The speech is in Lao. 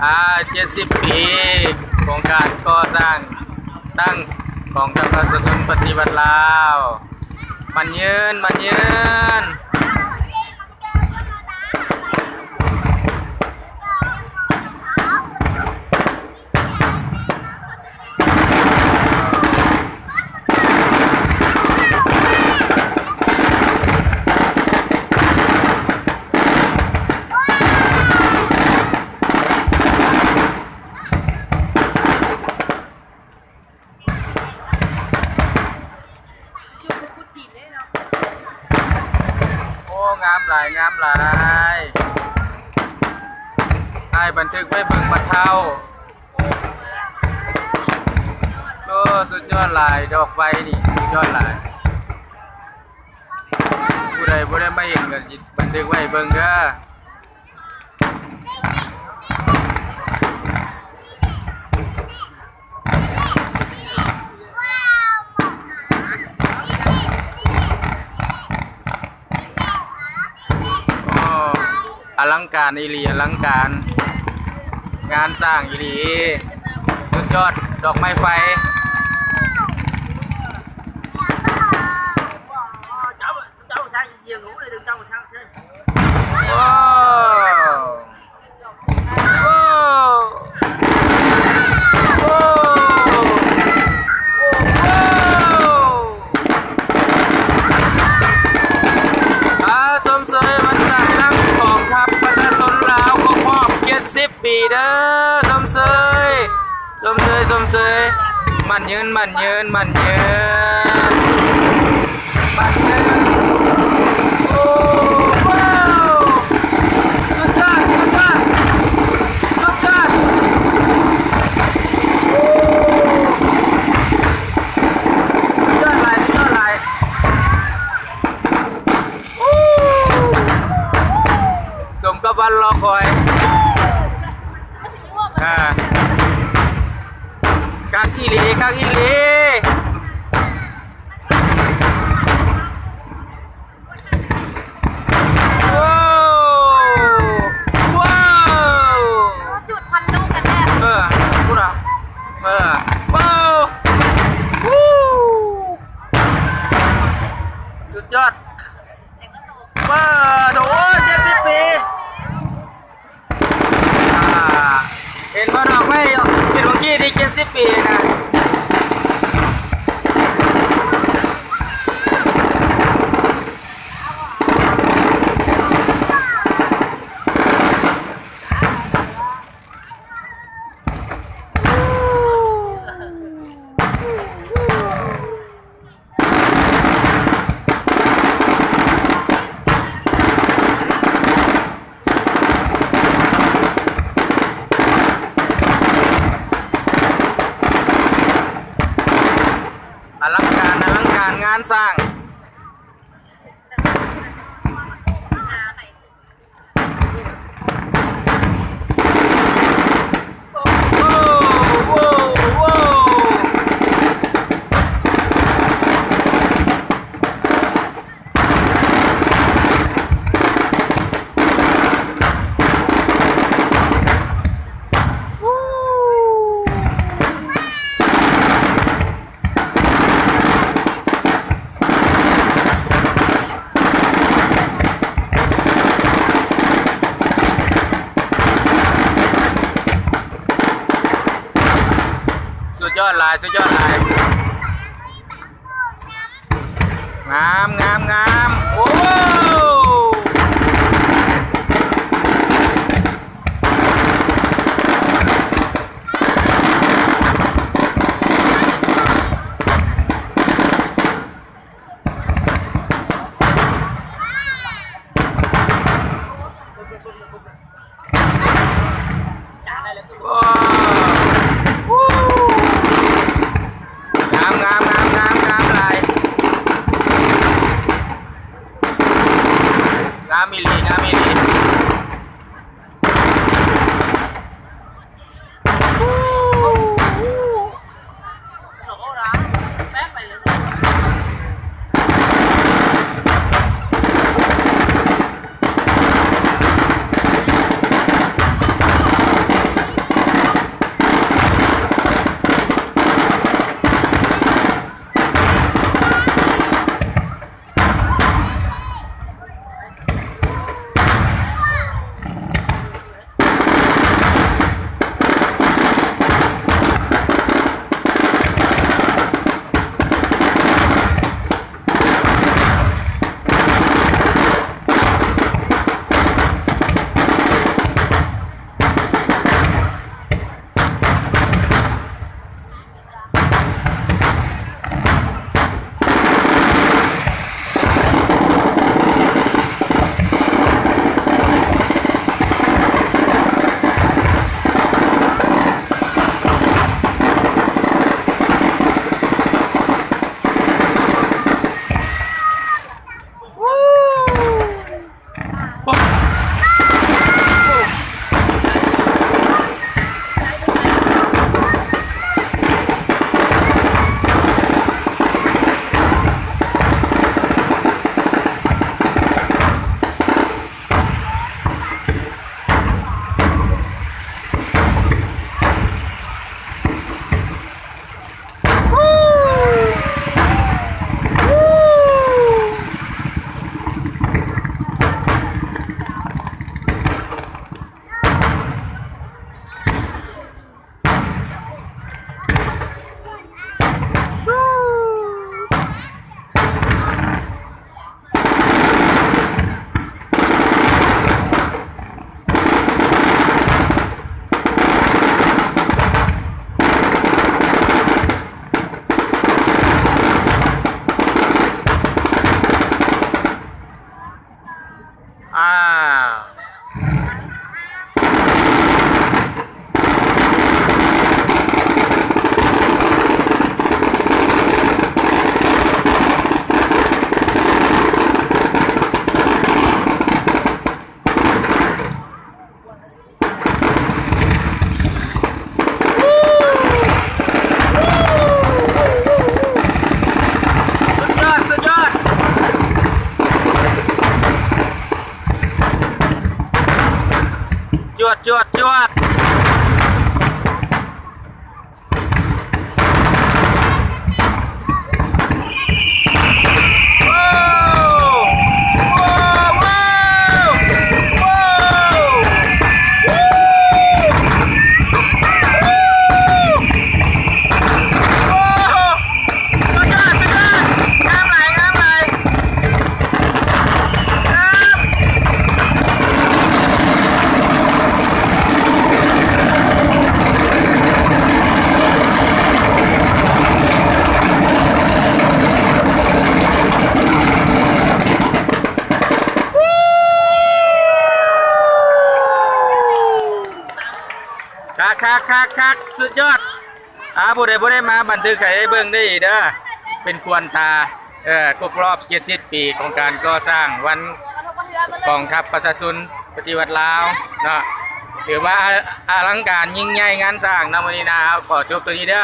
ອາ ເຈັດສິບປີຂອງການກໍ່ສ້າງຕັ້ງກອງທັບປະຊາຊົນປະຕິວັດລາວ ໝັ້ນຍືນ ໝັ້ນຍືນ. ໂອ້ ງາມຫຼາຍ ງາມຫຼາຍ. ອ້າຍບັນທຶກໄວ້ເບິ່ງບັດເທົ້າ. ໂອ້ ສຸດຍອດຫຼາຍ ດອກໄຟນີ້ ສຸດຍອດຫຼາຍ. ຜູ້ໃດບໍ່ໄດ້ມາເຫັນກໍຊິບັນທຶກໄວ້ເບິ່ງເດີ. ໂອ້ ອະລັງການອີ່ຫຼີ ອະລັງການ ງານສ້າງອີ່ຫຼີ ສຸດຍອດ ດອກໄມ້ໄຟ. ໂອ້ ໂອ້ ໂອ້ ອາ ຊົມເຊີຍວັນສ້າງຕັ້ງກອງທັບປະຊາຊົນລາວຄົບຮອບເຈັດສິບປີເດີ ຊົມເຊີຍ ຊົມເຊີຍ ຊົມເຊີຍ ໝັ້ນຍືນ ໝັ້ນຍືນ ໝັ້ນຍືນ ໝັ້ນຍືນ. ໂອ້ ວ້າວ ສຸດຍອດ ສຸດຍອດ ສຸດຍອດ ໂອ້ ສຸດຍອດຫຼາຍ ສຸດຍອດຫຼາຍ. ສົມກັບວັນລໍຄອຍ ອາ ຄັກອີ່ຫຼີ ຄັກອີ່ຫຼີ. ໂອ້ ວ້າວ ຈຸດຄວັນລູກກັນແລ້ວ ເອີ ພຸ້ນນະ ເອີ ໂອ້ ວູ້ ສຸດຍອດ. ເປີດ ໂອ້ຍ ເຈັດສິບປີ ອາ ເຫັນບໍ່ ດອກໄມ້ ເຫັນເມື່ອກີ້ນີ້ ເຈັດສິບປີນະ. ອະລັງການ ອະລັງການງານສ້າງ. ສຸດຍອດຫຼາຍ ສຸດຍອດຫຼາຍ. ງາມ ງາມ ງາມ ໂອ້ ງາມ ງາມ ງາມ ງາມ ງາມຫຼາຍ ງາມອີ່ຫຼີ ງາມອີ່ຫຼີ. ອ້າວ ສຸດຍອດ ສຸດຍອດ ຈວດ ຈວດ ຈວດ. ຄັກໆໆໆ ສຸດຍອດ. ອ່າ ຜູ້ໃດບໍ່ໄດ້ມາບັນທຶກໃຫ້ໄດ້ເບິ່ງໄດ້ອີກເດີ ເປັນຄວນຕາ ເອີ ຄົບຮອບເຈັດສິບປີຂອງການກໍ່ສ້າງວັນກອງທັບປະຊາຊົນປະຕິວັດລາວເນາະ ຖືວ່າອະ ອະລັງການຍິ່ງໃຫຍ່ງານສ້າງເນາະ ມື້ນີ້ນະ. ເອົາ ຂໍຈົບຕົວນີ້ເດີ.